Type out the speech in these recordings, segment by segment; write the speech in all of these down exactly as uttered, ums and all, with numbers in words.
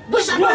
Bos apa?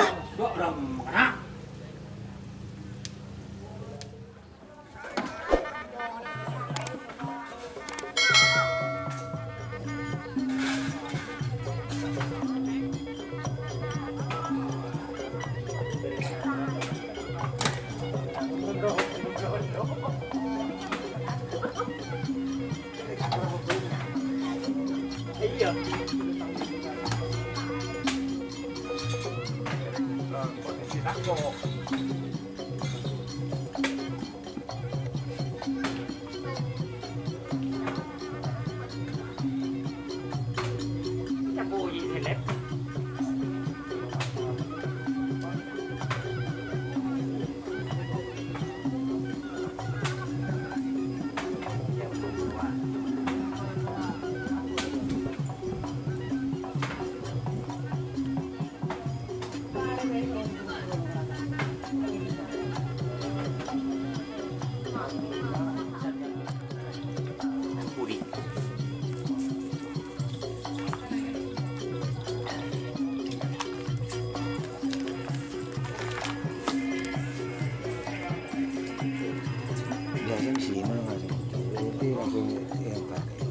Biasa di sini langsung. Jadi langsung yang pakai.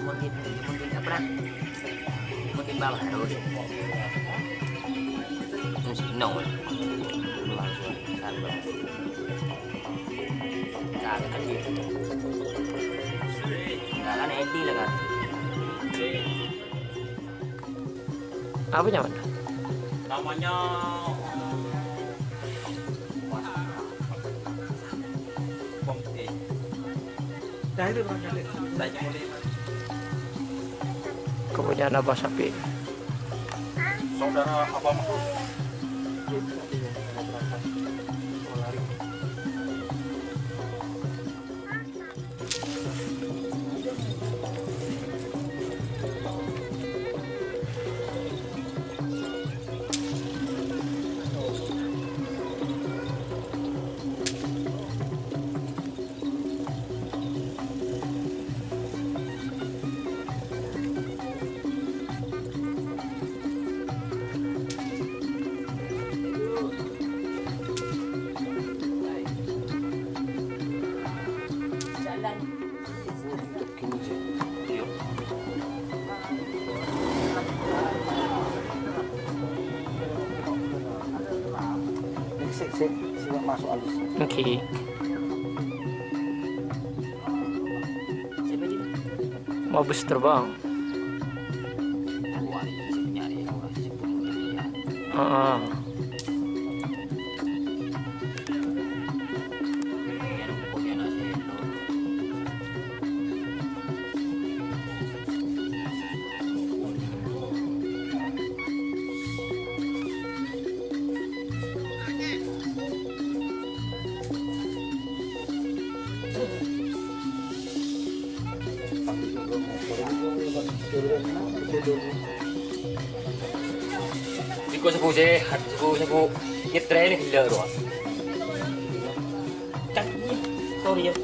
Mungkin, mungkin apa? Mungkin bawah dulu deh. Terus no. Langsung. Nah, kan gitu. Nah, kan Edi lah kan. Apa nyaman? Namanya, eh, Bang Edi. Nah, itu Bang Edi. Saya mulai. Kepunyaan Abah Sapi. Saudara Abah Mahfud. Sik, sik, sik, masuk halus. Oke. Mau bus terbang. Heeh. Iko sabu sehat, sabu, sabu nyetrene gila rowa. Cak, sorry ya.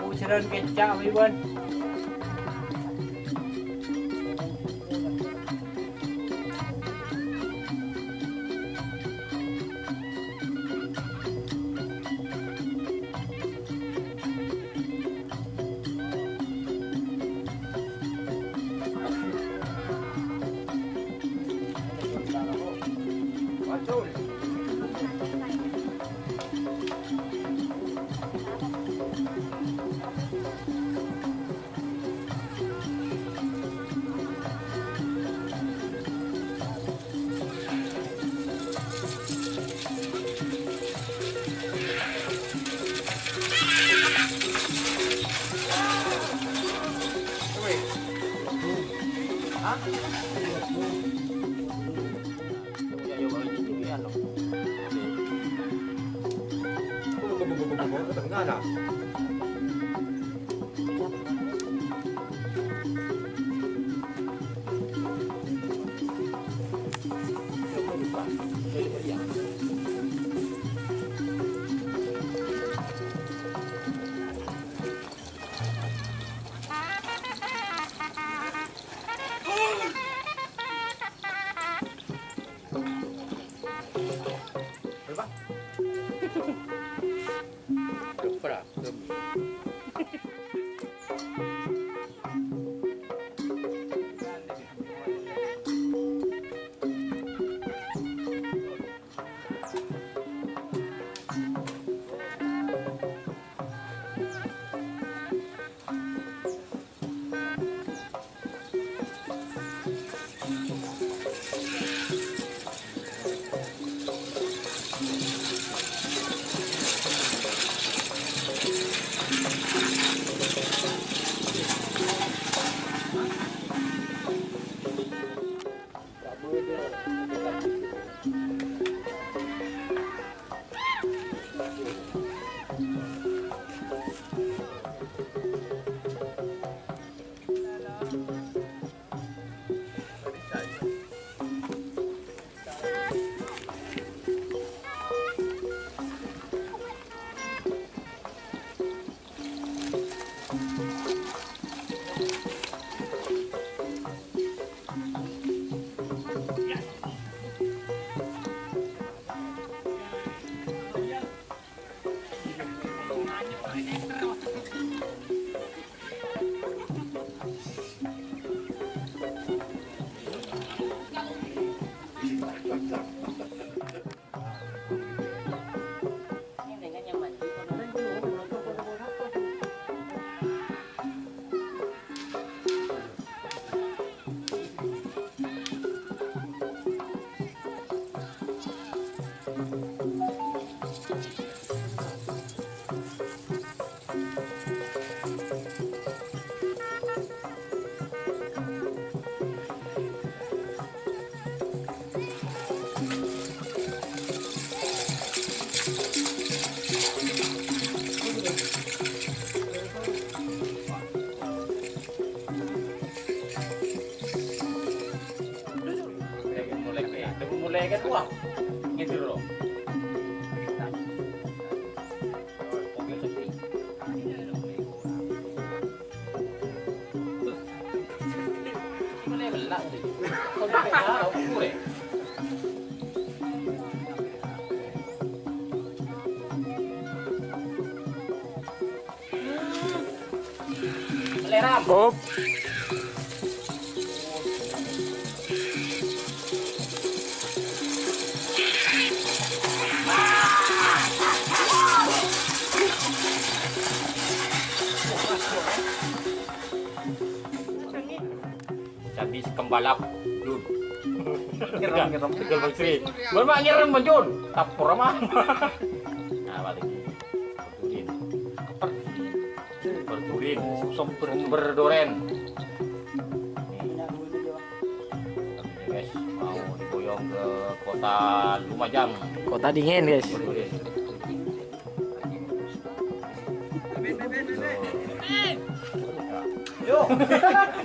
Ujaran kecak, Iwan. Mulai, mulai kedua. Gitu loh. Op. Candi Sekembalap, Jun. Ngerem, ngerem. Tegal Bangsri. Mon ma' ngerem, Jun. Tapor ama. Nah, balik. Perturin. Perturin. Sumber, sumber duren. Nih. Guys, mau diboyong ke kota Lumajang. Kota dingin, guys. Perturin. Yo.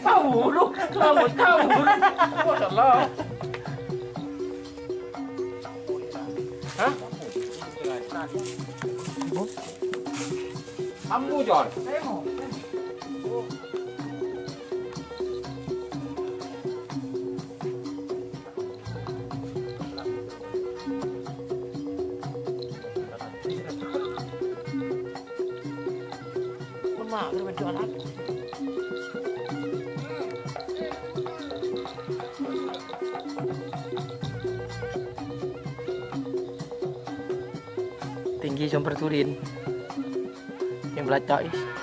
Tahu lu, kamu tahu. Masyaallah. Hah? Ambu, Jon. Jhâmbhâr durin. Yang belaca is.